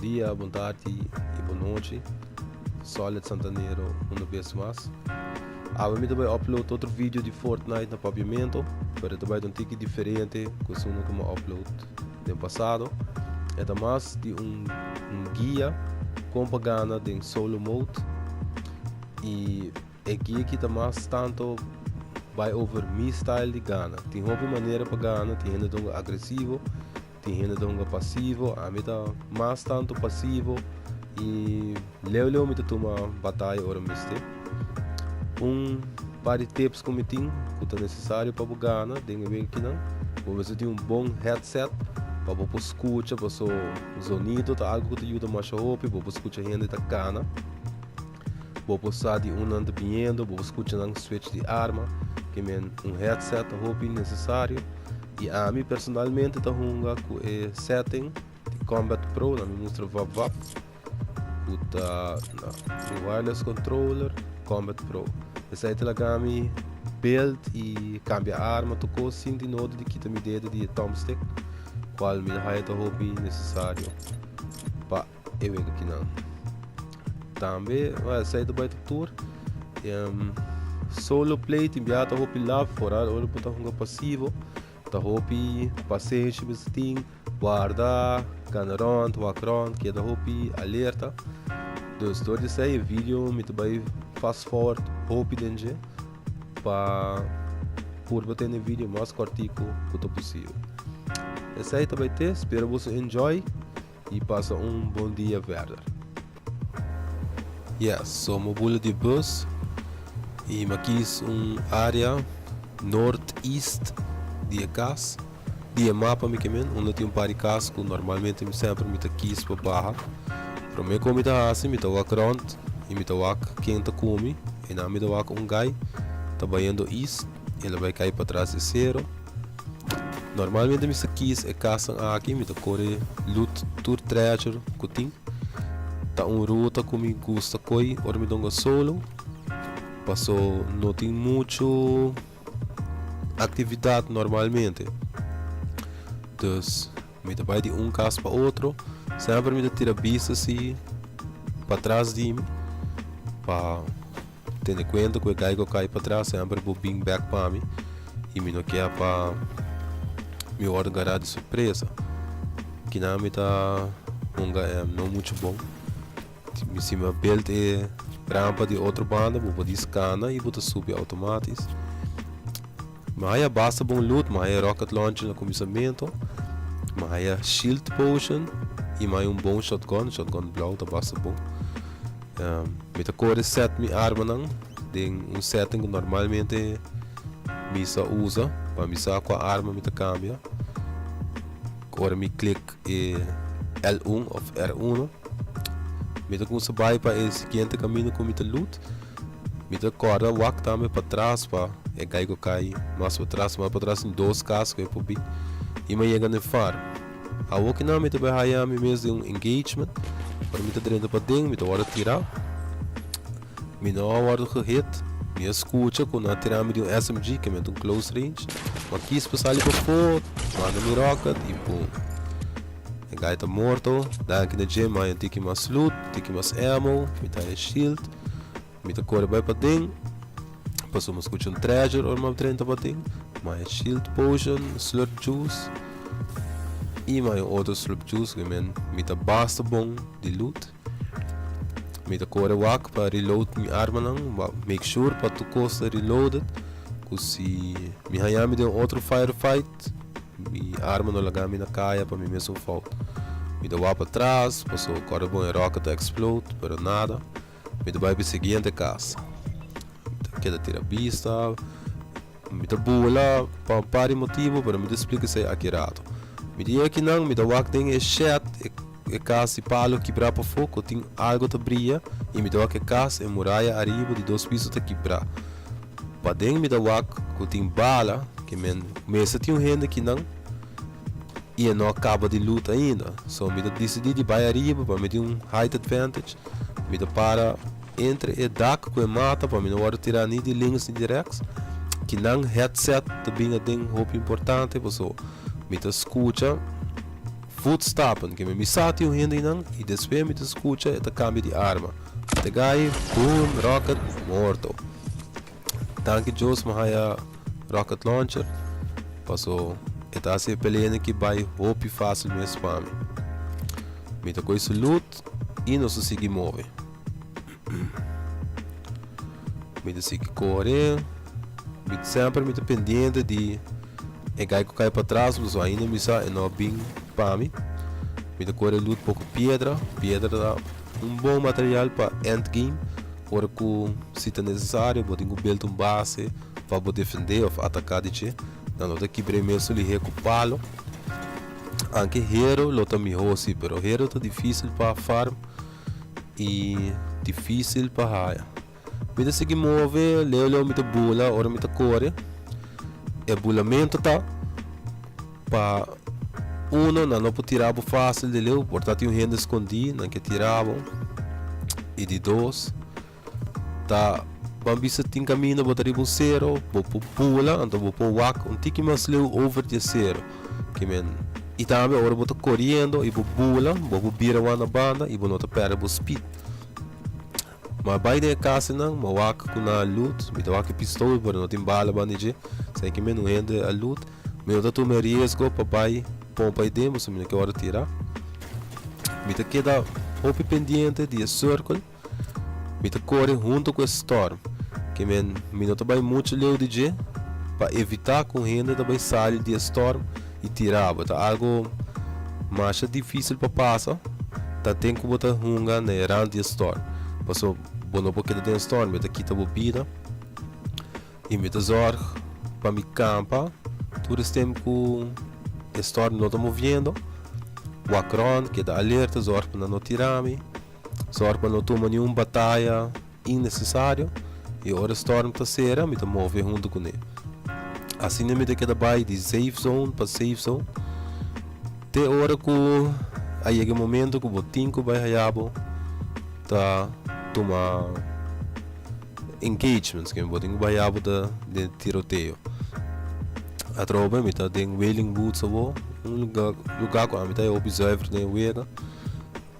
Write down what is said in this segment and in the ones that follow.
dia, bon tardi y bon nochi. Solid Santanero una bes mas. Awe mi ta bay upload otro video di Fortnite na Papiamento, pero e ta bay ta un tiki diferente cu esun cu mi a upload den pasado. E ta mas di un un guia con pa gana den solo mode y e guia aki ta mas tanto bay over mi style di gana. Tin hopi manera pa gana, tin hende ta hunga agresivo, Tin hende ta hunga pasivo, ami ta mas tantu pasivo i leu leu mi ta tuma bataya ora mester. Un par di tips ku mi tin ku ta nesesario pa bo gana den e wekinan, bo mester tin un bon headset pa bo por skucha paso zonido ta algu ku ta yuda masha hopi, bo por skucha hende ta kana, bo por sa di unda nan ta biniendo, bo por skucha nan switch di arma, ke men un headset ta hopi nesesario. I ami personalmente ta hunga ku e setting di Combat Pro, na mi mustra vap vap, ku ta na mi wireless controller Combat Pro. Esei ta laga mi build i kambia arma tur kos sin di nodo di kita mi dedo di e thumbstick, kual mi ta haya ta hopi nesesario pa e wega kinan. Tambe, well, esei ta bai ta tur. Solo play tin bia ta hopi laf, foral ora bo ta hunga pasivo, ta hopi pasenshi mester tin, warda, gana rond, wak rond, keda hopi alerta. Dus dor di esei e video mi ta bai fast forward hopi den dje pa purba tene e video mas kòrtiku ku ta posibel. Esei ta bai te, spera boso enjoy. Y pasa un bon dia verder. Yes, so mo bula di bus y mi a kies un area noord-east di e cas, di e mapa mi ke men, unda tin un par di cas cu normalmente mi semper mi ta kies pa baha. Prome cu mi ta haci mi ta wak rond y mi ta wak ken ta cu mi y nan mi ta wak un guy ta bayendo east y el a bay cay patras di cero. Normalmente mi sa kies e kasnan aki, mi ta kore loot tur treasure ku tin. Ta un ruta ku mi gusta koi ora mi donga solo, paso no tin muchu aktividat normalmente. Dus mi ta bai di un kas pa otro, semper mi ta tira bista si patras di mi pa. Tene kuenta ku e gai ku a kai patras semper bo bin bek pa mi i mi no ke pa mi wòrdu gará di sorpresa. Kinan mi ta hunga e no muchu bon. Mi si mi a build e rampa di otro banda bo por diskana i bo ta subi outomatis. Mi a haya basta bon loot, mi a haya rocket launcher na kuminsamentu, mi a haya shield potion i mi a haya un bon shotgun, shotgun blou ta basta bon. Mi ta kore set mi armanan den un setting ku normalmente mi sa usa pa mi sa kua arma mi ta kambia. Ora mi klik e L1 of R1 mi ta kumsa bai pa e siguiente kaminda ku mi ta loot. Mi ta kòrda wak tambe patras pa e gai ku kai mas patras, mas patras tin dos kas ku e por bin i mi a yega na e farm. Awor ki nan mi ta bai haya mi mes den un engagement, ora mi ta drenta paden mi ta wòrdu tirá, mi no a wòrdu gehit, mi a skucha ku nan a tira mi di un SMG ke mi ta un close range, mi a kis pa sali pafó, manda mi rocket i boom, e guy ta morto, danki na dje mi a haña tiki mas loot, tiki mas ammo, mi ta haña shield, Mi ta kore bai paden, pasobra mi a skucha un treasure ora mi a drenta paden. Mi haña shield potion, slurp juice i mi haña un otro slurp juice ku men mi ta basta bon di loot. Mi ta kore wak pa reload mi armanan, make sure pa tur kos ta reloaded ku si mi haña mi den un otro firefight mi arma no laga mi na kaya pa mi mesun fout. Mi ta wak patras pasobra kòrda bon e rocket ta explode pero nada. Mi ta bai pa e siguiente kas. Mi ta keda tira bista. Mi ta bula pa un par di motibu, pero mi ta splika esei aki rato. Mi ta yega akinan, mi ta wak den e shed, e kas di palu kibrá pafó ku tin algu ta bria, i mi ta wak e kas, e muraya ariba di dos piso ta kibrá. Paden mi ta wak ku tin bala, ke men mester tin un hende akinan i e no a kaba di loot ainda. So mi ta disidí di bai ariba pa mi tin un height advantage. Mi ta para entre e dak ku e mata pa mi no wòrdu tirá ni di links ni di rèks. Kinan headset ta bin aden hopi importante paso mi ta skucha. Voetstappen, ke mi sa tin un hende einan i despues mi ta skucha e ta kambia di arma. Te gai, boom, rocket, morto. Danki Dios mi haya rocket launcher, paso e ta hasi e pelea aki bai hopi fácil mes pa mi. Mi ta koe su loot i nos ta sigui move. Mi ta sigui kore, mi semper mi ta pendiente di e gai ku kai patras pasobra ainda mi sa e no a bin pa mi. Mi ta kore loot poko piedra, piedra ta un bon material pa end game ora ku si ta nesesario bo tin ku build un base pa bo defende of ataka di dje. Nan no ta kibr'é mesun lihé ku palo. Anke hero lo ta miho si pero hero ta dificil pa farm. I dificil pa haya. Mi ta sigui move, leu leu mi ta bula ora mi ta kore. E bulamento ta pa uno nan no por tira bo facil di leu, por ta tin un hende scondi nan ke tira bo. I di dos ta ban bisa tin caminda bo ta riba un cero bo por bula anto bo por wak un tiki mas leu over di e cero. Ke men, i tambe ora bo ta koriendo i bo bula, bo por bira wak na banda i bo no ta pèrdè bo speed. Ma bai den e kasanan, mi a wak ku nan a loot, mi ta wak e pistol pero no tin bala banda di dje, esei ke men un hende a loot. Mi no ta tuma e riesgo pa bai pompa ei den pasobra mi no ke wòrdu tirá. Mi ta keda hopi pendiente di e circle. Mi ta kore hunto ku e storm, ke men mi no ta bai muchu leu di dje pa evitá ku un hende ta bai sali di e storm i tira bo. Ta algo masha difísil pa pasa ta ten ku bo ta hunga na e rand di e storm, pasobra bo no por keda den e storm, e ta kita bo bida. I mi ta zorg pa mi kampa tur es tempu ku e storm no ta moviendo, wak rònt, keda alerta, zorg pa nan no tira mi. Sòru pa no tuma niun bataya innesesario i ora storm ta sera mi ta move huntu kuné. Asina mi ta keda bai di safe zone pa safe zone te ora ku a yega e momento ku bo tin ku bai haya bo ta tuma engagements ke bo tin ku bai haya bo ta den tiroteo. Atrobe mi ta den Wailing Woods awor, un luga ku ami ta e hopi zuiver den e wega.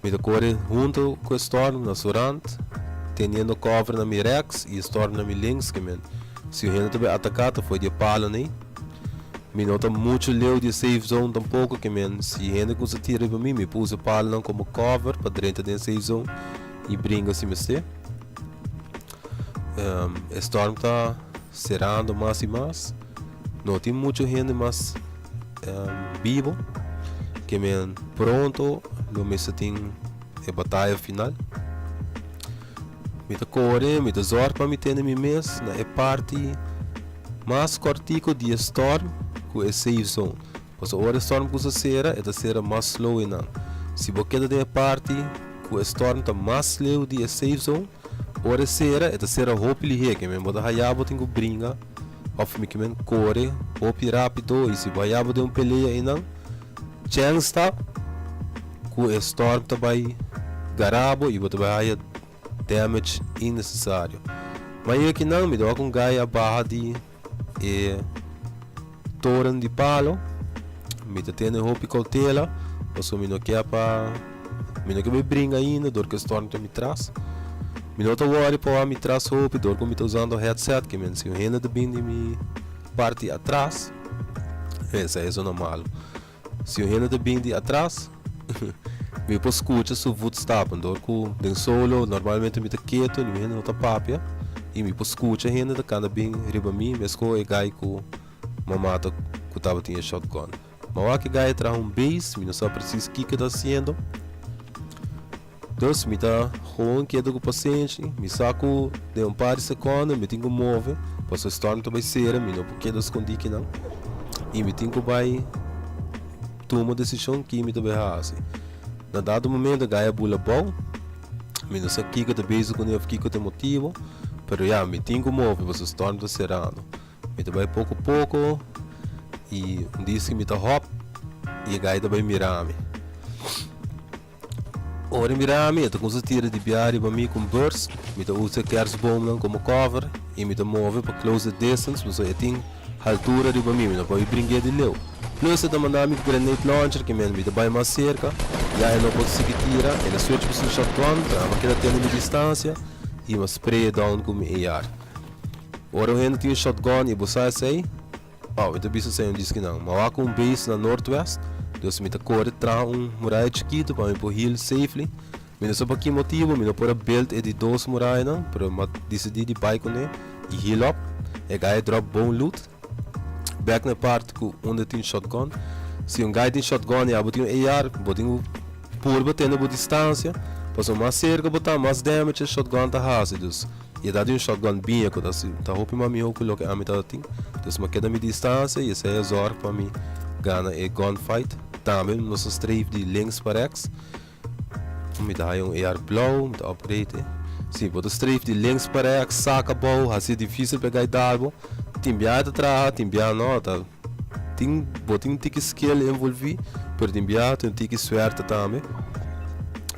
Mi ta kore hunto ku e storm na su rand, teniendo cover na mi rechts i e storm na mi links, ke men si un hende ta bai ataka ta foi di e palo nei. Mi no ta mucho leu di e safe zone tampoko, ke men si hende kumsa tira riba mi, mi por usa e palonan komo cover pa drenta den e safe zone i bringa si mester. E storm ta serando mas i mas. No tin mucho hende mas bibo. Ke men pronto lo mester tin e bataya final. Mi ta kore, mi ta zòrg pa mi tene mi mes na e parti mas kòrtiku di e storm ku e safe zone. Pasobra ora e storm kusa sera, e ta sera mas slow einan. Si bo keda den e parti ku e storm ta mas leu di e safe zone, ora e sera, e ta sera hopi lihé. Ke men bo ta haya bo tin ku bringa òf mi ke men kore hopi rápido i si bo haya bo den un pelea einan, chèns ta ku e storm ta bai gara bo i bo ta bai haya damage innesesario. Ma e akinan mi ta wak un gai a baha di e toren di palo. Mi ta tene hopi koutela pasobra mi no ke pa mi no ke bai bringa ainda dor ku e storm ta mi tras. Mi no ta wòri pa wak mi tras hopi dor ku mi ta usando headset ke men si un hende ta bin di mi parti atras esei e zona malo. Si un hende ta bin di atras, mi por skucha su voetstappen. Dor ku den solo normalmente mi ta ketu, niun hende no ta papia i mi por skucha hende ta kanda bin riba mi meskos e gai ku mi a mata ku tabatin e shotgun. Ma wak e gai a traha un base, mi no sa presis kiko e ta hasiendo. Dus mi ta gewoon keda ku pasenshi, mi sa ku den un par di sekondo mi tin ku move, pasobra e storm ta bai sera, mi no por keda skondí kinan, i mi tin ku bai tuma desishon ki mi ta bai hasi. Na dado momento gai a bula abou, mi no sa kiko ta bezig kuné òf kiko ta e motibu, pero ya, mi tin ku move pasobra e storm ta serando. Mi ta bai poko poko i un dies ku mi ta hòp i e gai ta bai mira mi. Ora e mira mi, e ta kumsa tira di bia riba mi ku un burst. Mi ta usa e kersboomnan komo cover i mi ta move pa close the distance pasobra e tin haltura riba mi, mi no por bring'é di leu. Plus e ta manda mi ku grenade launcher ke men mi ta bai mas serka, ya e no por sigui tira, el a switch pa su shotgun, pero ami a keda tene mi distansia i mi a spray e down ku mi AR. Ora un hende tin un shotgun i bo sa esei, oh, mi ta bisa esei un diskinan. Mi a wak un base na Northwest, dus mi ta kore traha un muraya chikitu pa mi por heal safely. Mi no sa pa ki motibu mi no por a build e di dos murayanan, pero mi a disidí di bai kuné i heal up. E guy a drop bon loot. Bek na e parti ku unda tin shotgun. Si un guy tin shotgun i abo tin un AR, bo tin ku purba tene bo distansia, pasobra mas serka bo ta, mas damage e shotgun ta hasi. Dus, i e ta di un shotgun biña ku ta ta hopi mas mihó ku loke ami tabata tin. Dus mi a keda mi distansia i esei a zòrg pa mi gana e gunfight. Tambe nos a streef di links pa rèks. Mi ta haya un AR blauw, mi ta upgrade e. Si, bo ta streef di links pa rechts, saka abou, hasi dificil pa e guy dal bo. Tin biaha ta traha, tin biaha no. Ta tin, bo tin un tiki skill envolvi, pero tin biaha tin un tiki suerte tambe.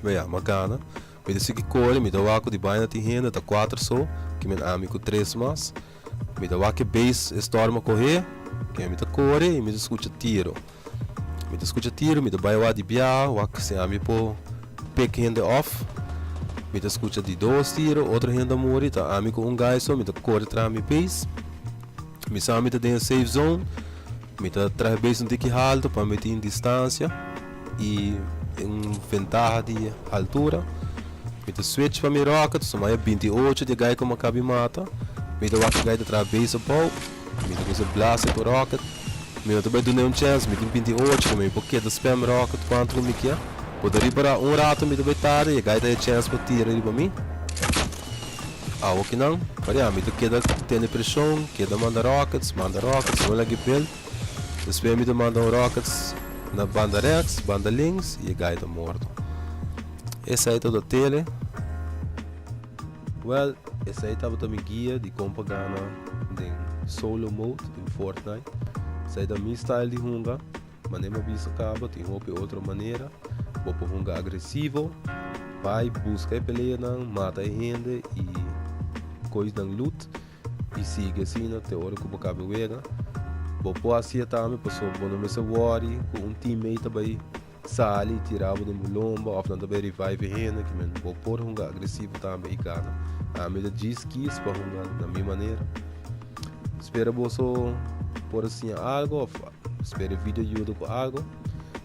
Pero ya, mi a gana. Mi ta sigui kore, mi ta wak ku di baina tin hende, ta kuater so, ki men ami ku tres mas. Mi ta wak e base e storm a kohe, ke mi ta kore i mi ta skucha tiro. Mi ta skucha tiro, mi ta bai wak di biaha, wak si ami por pick hende off. Mi ta skucha di dos tiro, otro hende a muri, ta ami ku un guy so, mi ta kore traha mi base. Mi sa mi ta den e safe zone, mi ta traha e base un tiki halto pa mi tin distansia i un ventaha di haltura. Mi ta switch pa mi rocket, so mi a 28 di e guy ku mi a kabi mata. Mi ta wak e guy ta traha base abou. Mi ta kusa blase ku rocket. Mi no ta bai dun'e un chèns. Mi tin 28 ku mi por keda spam rocket kuantu ku mi kier. Bo ta ripará un ratu mi ta bai tarde i e gai ta e chèns pa tira riba mi. Awo kinan, paria mi ta keda tene preshon, keda manda rockets, manda rockets, no lag'e build. Despues mi ta manda un rockets na banda rèks, banda links i e gai ta morto. Esei ta ta tele. Well, esei tabata mi guia di kon pa gana den solo mode den Fortnite. Esei ta mi style di hunga. Manera mi a bisa kaba, tin hopi otro manera. Bo por hunga agresivo, bai buska e peleanan, mata e hende i kois nan loot i sigui asina te ora ku bo kaba e wega. Bo por hasié tambe pasobra bo no mester worry ku un teammate ta bai Sali i tira bo den bo lomba of nan ta bay revive e hende ki men bo por hunga agresivo tambe i gana. Ami ta djis kis pa hunga na mi manera. Spera boso por a siña algo of spera e video yuda ku algo.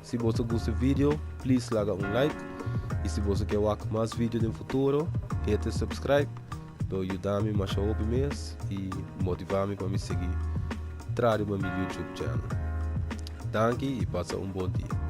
Si boso gusta e video please laga un like i si boso ke wak mas video den futuro hit e subscribe lo yuda mi masha hopi mes i motiva mi pa mi sigui traha riba mi YouTube channel. Danki i pasa un bon dia.